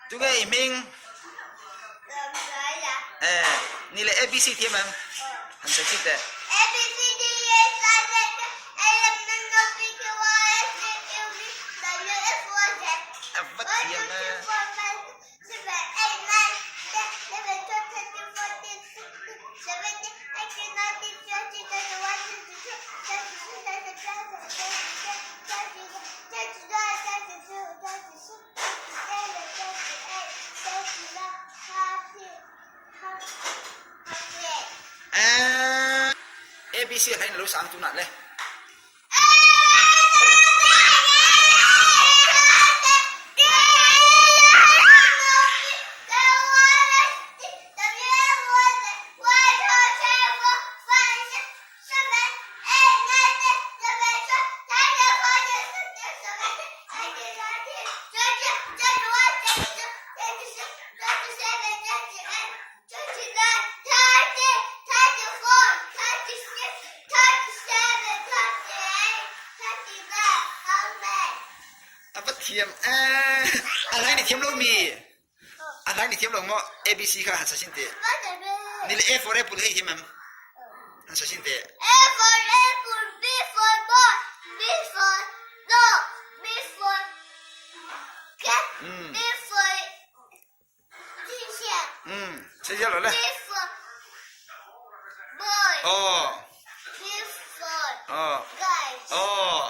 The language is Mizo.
Tunge i hming? Eh, ni leh ABC thiam em? Han sawi chhin teh. A va thiam e. ABC a hlain a lo sang tunah le. A va thiam eh. A hlai ni thiam lo mi. A hlai ni thiam lo maw ABC kha han sa sin te. Ni le A for apple hei thiam em? Han sa sin te. A for apple, B for ball, B for dog, B for cat, B for Sei ziah lo le. Aw. Aw. Aw.